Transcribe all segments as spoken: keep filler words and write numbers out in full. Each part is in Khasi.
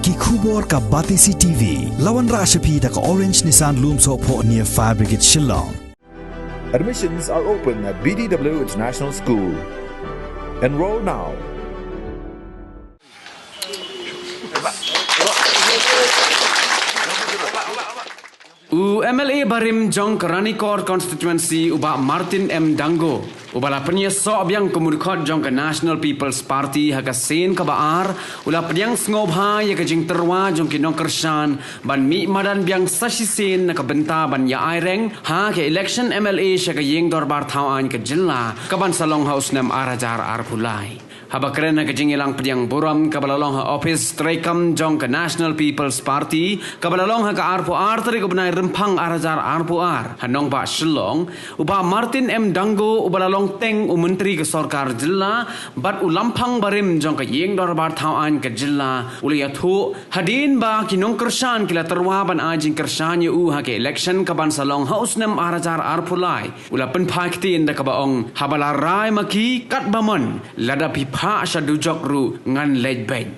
Ki khubor ka Batesi T V. La wanrah sha phi da ka Orange Nissan Lumsohphoh near Fire Brigade Shillong. Admissions are open at B D W International School. Enroll now. U M L A barim jong ka Ranikor Constituency u Bah Martin M Dango, uba la pynïasoh biang kum u dkhot jong ka National People's Party ha ka sien kaba ar, u la pdiang sngewbha ïa ka jingtyrwa jong ki nongkyrshan ban mih madan biang sa shisien na ka bynta ban ïa aireng ha ka election M L A sha ka ïing dorbar thaw aiñ ka jylla, kaban sa long ha u snem ar hajar arphew lai. Haba kren ha ka jingïalang pdiang burom kaba la long ha ophis treikam jong ka National People's Party kaba la long ha ka arphew ar tarik u bnai Rymphang ar hajar arphew ar ha nongbah Shillong, u Bah Martin M Dango, uba la long teng u Myntri ka Sorkar Jylla bad u Lamphang barim jong ka ïing dorbar thaw aiñ ka jylla, u la ïathuh hadien ba ki nongkyrshan ki la tyrwa ban ai jingkyrshan ïa u ha ka election kaban sa long ha u snem ar hajar arphew lai, u la pynphai ktien da kaba ong, haba la rai ma ki katba mon, lada phi phah sha dujok ruh ngan leit beit.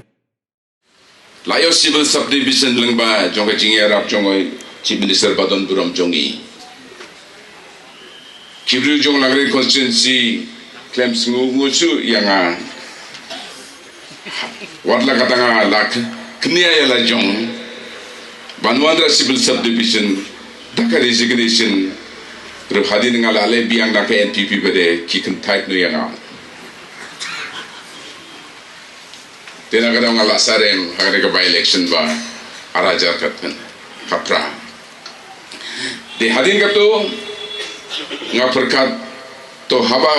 La ïoh civil subdivision lyngba jong ka jingïarap jong u Chief Minister ba don burom jong ngi. Ki briew jong Langrin constituency khlem sngew nguh shuh ïa nga. Wat la kata nga la kñia ïa la jong ban wanrah civil subdivision da ka resignation. Ruh hadien nga la leh biang da ka N P P ba dei ki kyntait noh ïa nga. Te na ka daw nga la sarem ha ka by election ba ar hajar khatphra. Te hadien kato nga pyrkhat to haba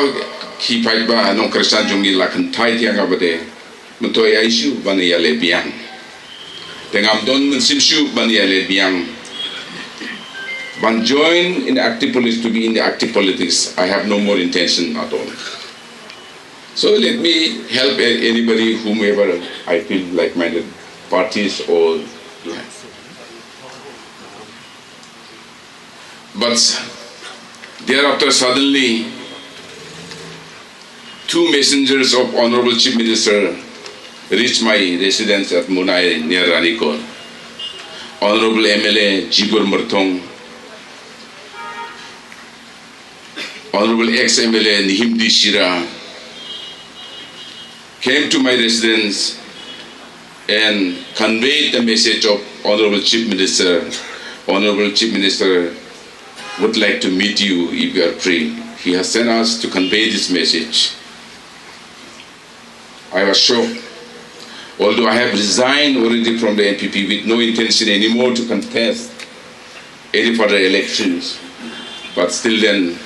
ki paidbah nongkyrshan jong ngi la kyntait ïa nga ba dei mynta ïa issue ban ïaleh biang. Te ngam don mynsiem shuh ban ïaleh biang. Ban join in active politics, to be in the active politics, I have no more intention at all. So let me help a- anybody, whomever I feel like-minded parties or. But thereafter, suddenly, two messengers of Honorable Chief Minister reached my residence at Munai near Ranikor. Honorable M L A Jigur Myrthong, Honorable ex-M L A Nihim D Shira came to my residence and conveyed the message of Honorable Chief Minister. Honorable Chief Minister would like to meet you if you are free. He has sent us to convey this message. I was shocked. Although I have resigned already from the N P P with no intention anymore to contest any further elections, but still then,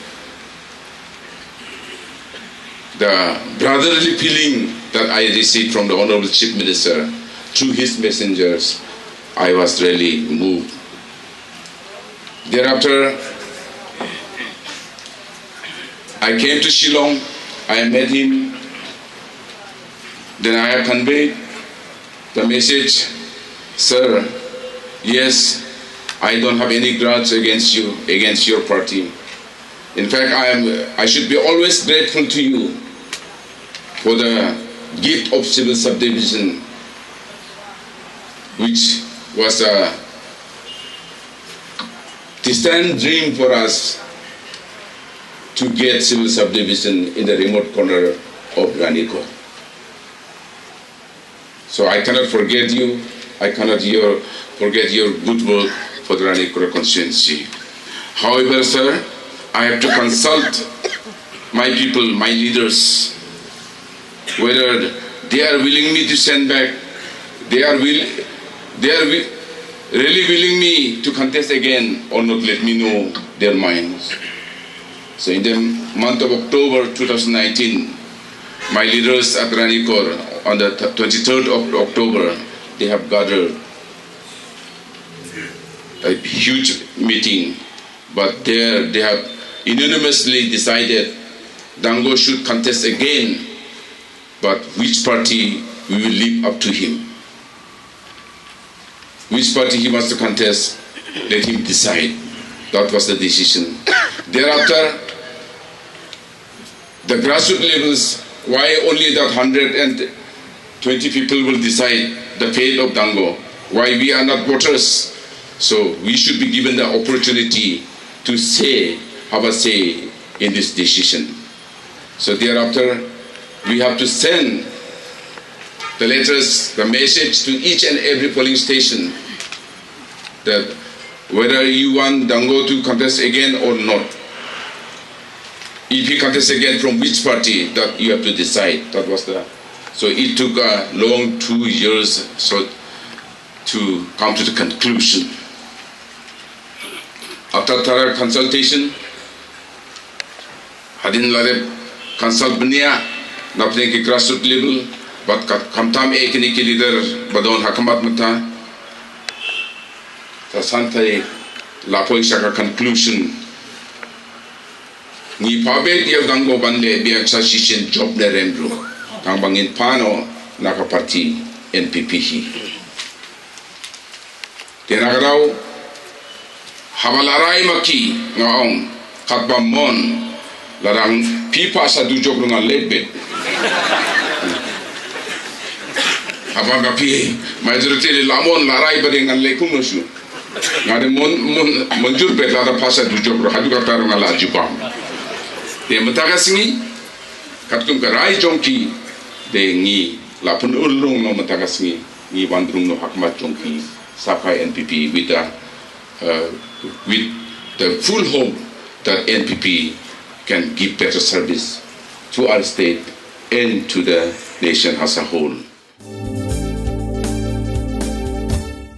the brotherly feeling that I received from the Honorable Chief Minister through his messengers, I was really moved. Thereafter, I came to Shillong, I met him, then I have conveyed the message, sir, yes, I don't have any grudge against you, against your party. In fact, I am, I should be always grateful to you for the gift of civil subdivision, which was a distant dream for us to get civil subdivision in the remote corner of Ranikor. So I cannot forget you. I cannot your, forget your good work for the Ranikor constituency. However, sir, I have to consult my people, my leaders, whether they are willing me to send back, they are will, they are wi- really willing me to contest again or not. Let me know their minds. So in the month of October two thousand nineteen, my leaders at Ranikor on the th- twenty-third of October, they have gathered a huge meeting, but there they have unanimously decided Dango should contest again, but which party we will leave up to him. Which party he wants to contest, let him decide. That was the decision. Thereafter, the grassroots levels, why only that hundred and Twenty people will decide the fate of Dango. Why we are not voters? So we should be given the opportunity to say, have a say in this decision. So thereafter, we have to send the letters, the message to each and every polling station that whether you want Dango to contest again or not. If he contests again, from which party, that you have to decide. That was the. So it took a long two years so to come to the conclusion. After thorough consultation, hadien lada consult bniah na pdeng ki grassroots level, bad ka khamtam eh kine ki leader ba don ha khmat mynta. Te hynrei la poi sha ka conclusion. Ngi phah beit ïa u Dango ban leh biang sa shisien jop ne rem ruh. Tang ba ngin pan noh na ka party N P P hi. Te na ka daw, haba la rai ma ki nga ong, katba mon, la dang phi phah sa dujok ruh ngan leh beit. Haba ka phi, majority la mon la rai ba dei ngan leh kumno shuh. Nga dei mon, mon, mon jur beit lada phah sa dujok ruh, haduh katta ruh nga la ju bam. Te mynta ka sngi, katkum ka rai jong ki, te ngi la pynurlong noh mynta ka sngi, ngi wan rung noh ha khmat jong ki, sa ka N P P with the, uh, with the full hope that N P P can give better service to our state and to the nation as a whole.